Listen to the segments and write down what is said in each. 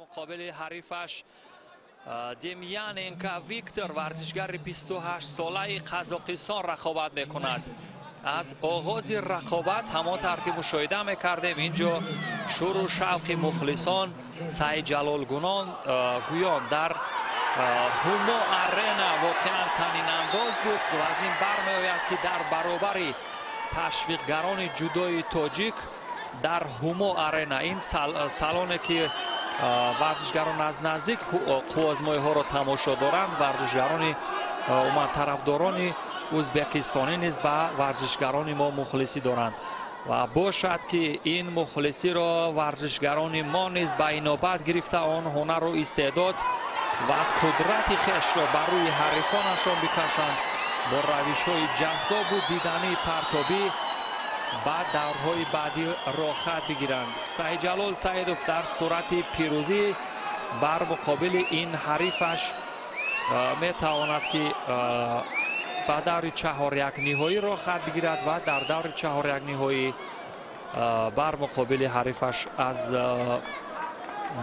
Муқобили ҳарифаш Демьяненко Виктор, варзишгари 28-солаи Қазоқистон, рақобат мекунад. Аз оғози рақобат ҳамон тавр ки мушоҳида мекардем, инҷо шуру шавқи мухлисон, Сайҷалолгунон гӯён дар Ҳумо Арена воқеан танинандоз буд ва аз ин бармеояд, ки дар баробари ташвиқгарони ҷудои тоҷик дар Ҳумо Арена, ин салоне ки варзишгарон аз наздик қувваозмоиҳоро тамошо доранд, варзишгарони умуман тарафдорони ӯзбекистонӣ низ ба варзишгарони мо мухлисӣ доранд ва бошад, ки ин мухлисиро варзишгарони мо низ ба инобат гирифта, он ҳунару истеъдод ва қудрати хешро бар рӯи ҳарифонашон бикашанд, бо равишҳои ҷаззобу дидании партобӣ ба даврҳои баъдӣ роҳхат бигиранд. Саидҷалол Саидов дар сурати пирӯзӣ бар муқобили ин ҳарифаш метавонад, ки ба даври чаҳорякниҳоӣ роҳхат бигирад ва дар даври чаҳорякниҳоӣ бар муқобили ҳарифаш аз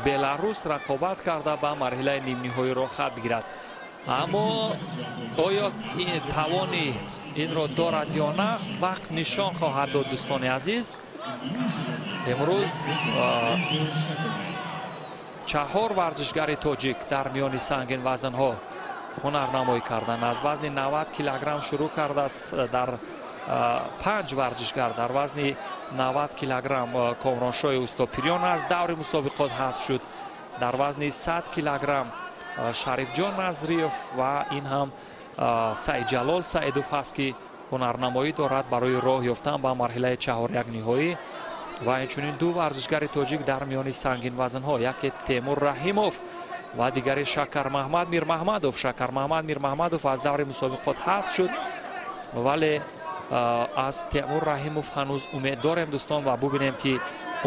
Беларус рақобат карда, ба марҳилаи нимниҳоӣ роҳхат бигирад. Аммо оё тавони инро дорад ё на, вақт нишон хоҳад дод. Дӯстони азиз, имрӯз чаҳор варзишгари тоҷик дар миёни сангинвазнҳо ҳунарнамоӣ карданд. Аз вазни 90 килограмм шурӯъ кардааст, дар панҷ варзишгар дар вазни 90 килограмм Комроншоҳи Устопирён аз даври мусобиқот ҳазф шуд, дар вазни 100 килограмм Шарифҷон Назриев ва ин ҳам Саидҷалол Саидов ҳаст, ки ҳунарнамоӣ дорад барои роҳ ёфтан ба марҳилаи чаҳорякниҳоӣ, ва инчунин ду варзишгари тоҷик дар миёни сангинвазнҳо, яке Темур Раҳимов ва дигаре Шакармаҳмад Мирмаҳмадов. Шакармаҳмад Мирмаҳмадов аз даври мусобиқот ҳазф шуд, вале аз Темур Раҳимов ҳанӯз умед дорем, дӯстон, ва бубинем, ки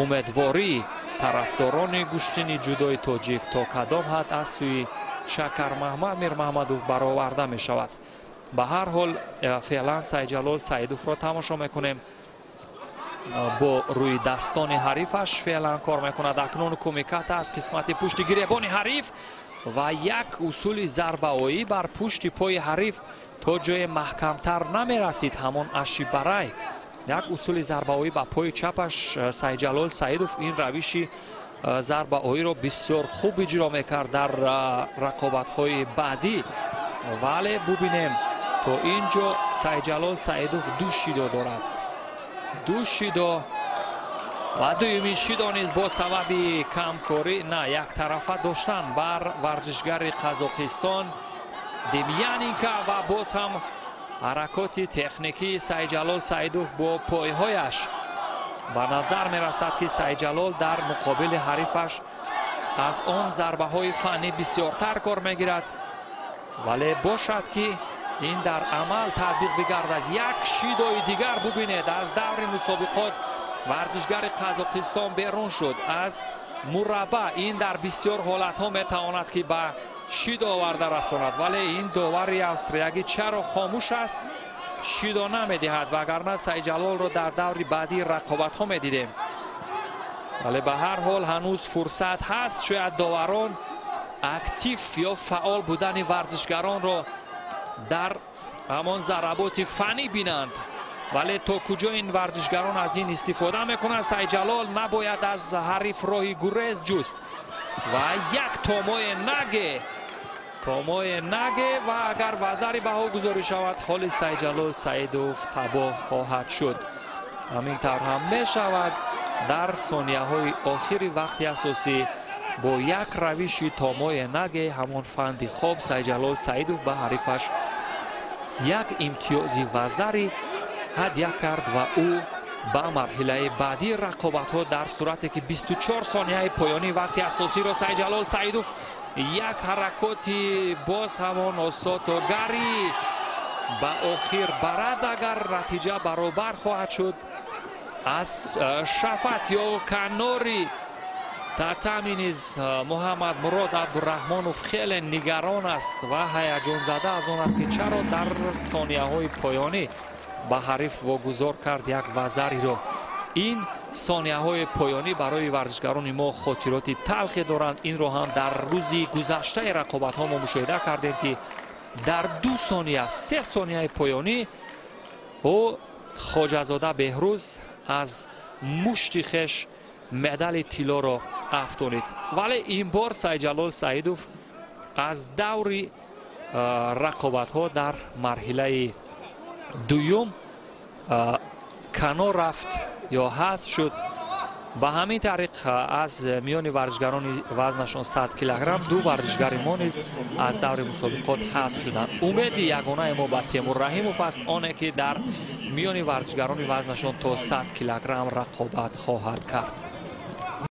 умедвории тарафдорони гӯштини ҷудои тоҷик то кадом ҳад аз сӯи Шакармаҳмад Мирмаҳмадов бароварда мешавад. Ба ҳар ҳол, феълан Сайҷалол Саидовро тамошо мекунем, бо рӯи дастони ҳарифаш феълан кор мекунад. Акнун кумиката аз қисмати пушти гиребони ҳариф ва як усули зарбаоӣ бар пушти пои ҳариф, то ҷое маҳкамтар намерасид ҳамон ашибарай. Як усули зарбаоӣ ба пои чапаш. Сайҷалол Саидов ин равиши зарбаоиро бисёр хуб иҷро мекард дар рақобатҳои баъдӣ, вале бубинем, то ин ҷо Сайҷалол Саидов ду шидо дорад, ду шидо, ва дуюмин шидо низ бо сабаби камкорӣ на яктарафа доштан бар варзишгари Қазоқистон Демьяненко ва боз ҳам ҳаракоти техникии Сайҷалол Саидов бо пойҳояш. Ба назар мерасад, ки Сайҷалол дар муқобили ҳарифаш аз он зарбаҳои фаннӣ бисёртар кор мегирад, вале бошад, ки ин дар амал татбиқ бигардад. Як шидои дигар, бубинед, аз даври мусобиқот варзишгари Қазоқистон берун шуд аз мурабба. Ин дар бисёр ҳолатҳо метавонад, ки ба шидо оварда расонад, вале ин довари австриягӣ чаро хомӯш аст, шидо намедиҳад? Вагарна Сайҷалолро дар даври баъдии рақобатҳо медидем. Вале ба ҳар ҳол ҳанӯз фурсат ҳаст, шояд доварон актив ё фаъол будани варзишгаронро дар ҳамон зарработи фаннӣ бинанд, вале то куҷо ин варзишгарон аз ин истифода мекунанд? Сайҷалол набояд аз ҳариф роҳи гурез ҷуст ва як томое наге, томое наге, ва агар вазари баҳо гузорӣ шавад, ҳоли Сайҷалол Саидов табоҳ хоҳад шуд. Ҳамин тавр ҳам мешавад. Дар сонияҳои охири вақти асосӣ бо як равиши томое наге, ҳамон фанди хоб, Сайҷалол Саидов ба ҳарифаш як имтиёзи вазарӣ ҳадя кард ва ӯ ба марҳилаи баъдии рақобатҳо, дар сурате ки 24 сонияи поёнии вақти асосиро Сайҷалол Саидов як ҳаракоти боз ҳамон осотогарӣ ба охир барад, агар натиҷа баробар хоҳад шуд, аз шафат ё канори татами низ Муҳаммад Мурод Абдураҳмонов хеле нигарон аст ва ҳаяҷонзада аз он аст, ки чаро дар сонияҳои поёнӣ ба ҳариф вогузор кард як вазариро. Ин Сонияҳои поёнӣ барои варзишгарони мо хотироти талхе доранд. Инро ҳам дар рӯзи гузаштаи рақобатҳо мо мушоҳида кардем, ки дар 2 сония, 3 сонияи поёнӣ ӯ, Хоҷазода Беҳрӯз, аз мушти хеш медали тиллоро афтонид. Вале ин бор Сайдҷалол Саидов аз даври рақобатҳо дар марҳилаи дуюм канор рафт ё ҳазф шуд. Ба ҳамин тариқ, аз миёни варзишгарони вазнашон 100 килограмм ду варзишгари мо низ аз даври мусобиқот ҳазф шуданд. Умеди ягонаи мо ба Темур Раҳимов аст, оне ки дар миёни варзишгарони вазнашон то 100 килограмм рақобат хоҳад кард.